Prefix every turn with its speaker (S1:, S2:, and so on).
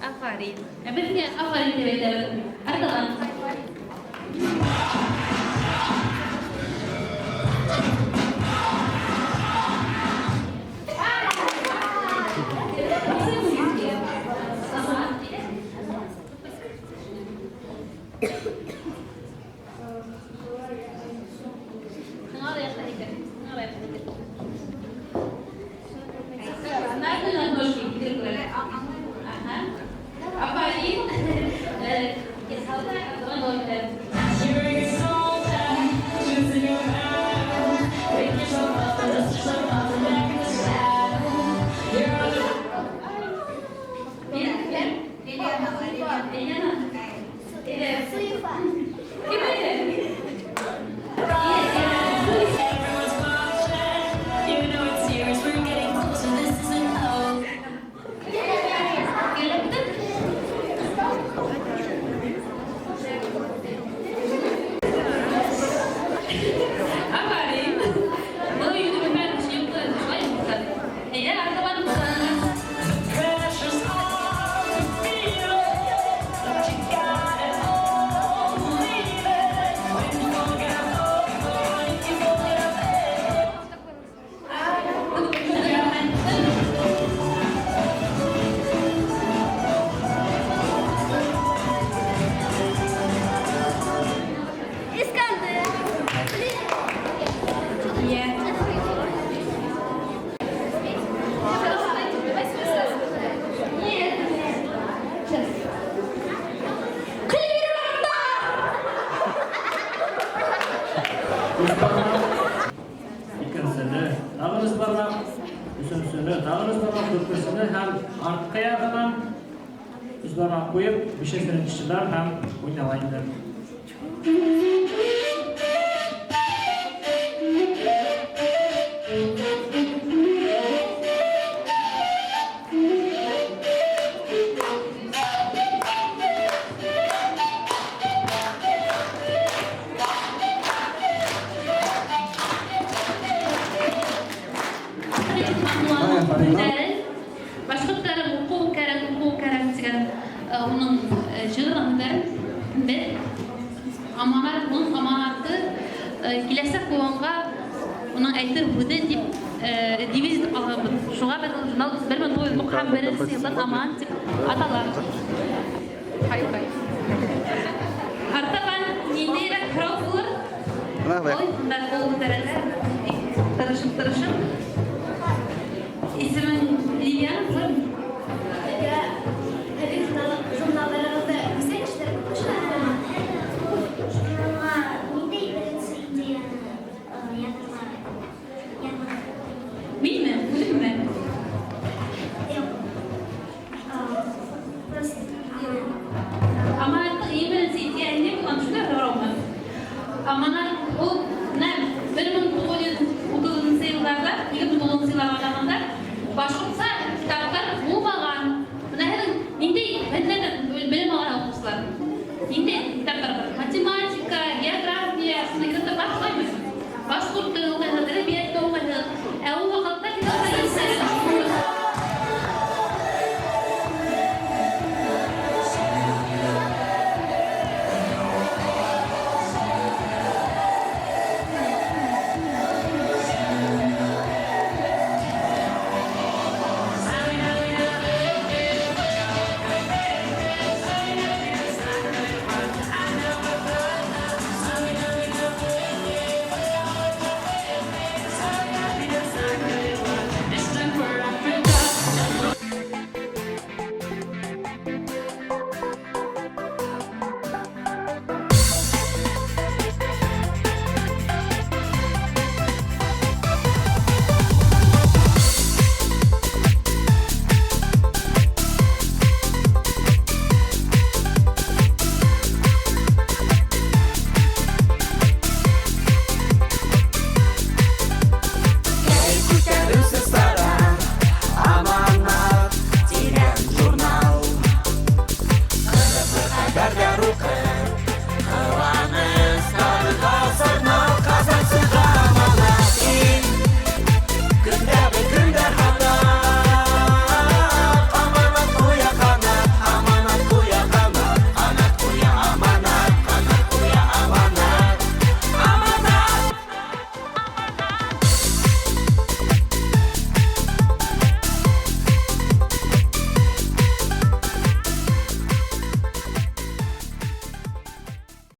S1: Афарин. Ә беҙгә афарин тип әйтәбеҙ. Артабан.
S2: Өс бармак, икенсене тагын өс бармак, өсөнсөнө тагын өс бармак, дүртенсене һәм артҡы яғынан өс бармак ҡуйып, бишенсене чыдар һәм уйнала инде.
S1: Башҡорттары уҡыу кәрәк, уҡыу кәрәк тигән уның шиғырын беҙ аманат, уның аманаты киләсәк быуынға уның әйтер һүҙе тип девиз итеп алғанбыҙ. Шуға беҙ журнал 1991 йылдан Аманат тип атала. Артабан ниндәйерәк һорау булыр? Ой, бында ҡул күтәрәләр. Тырышып, тырышып. Исемең Лилиана булыр?
S3: Журналдарығыҙҙы нисә кешеләр уҡыша? Журналға ниндәй беренсе идеяны яҙырға яҙған?
S1: Минме? Үҙемме?
S3: Юҡ. Просто
S1: Аманаттың иң беренсе идеяһы ни булған? Шундай һораумы? Аманат ул менә 1930 йылдарҙа, 29 йылларға ҡарағанда башҡортса китаптар Китаптар бар. Математика, география, шундай китаптар бар, шулаймы? Башҡорт теле уҡыйһығыҙ, әҙәбиәтте уҡыйһығыҙ. Ә ул ваҡытта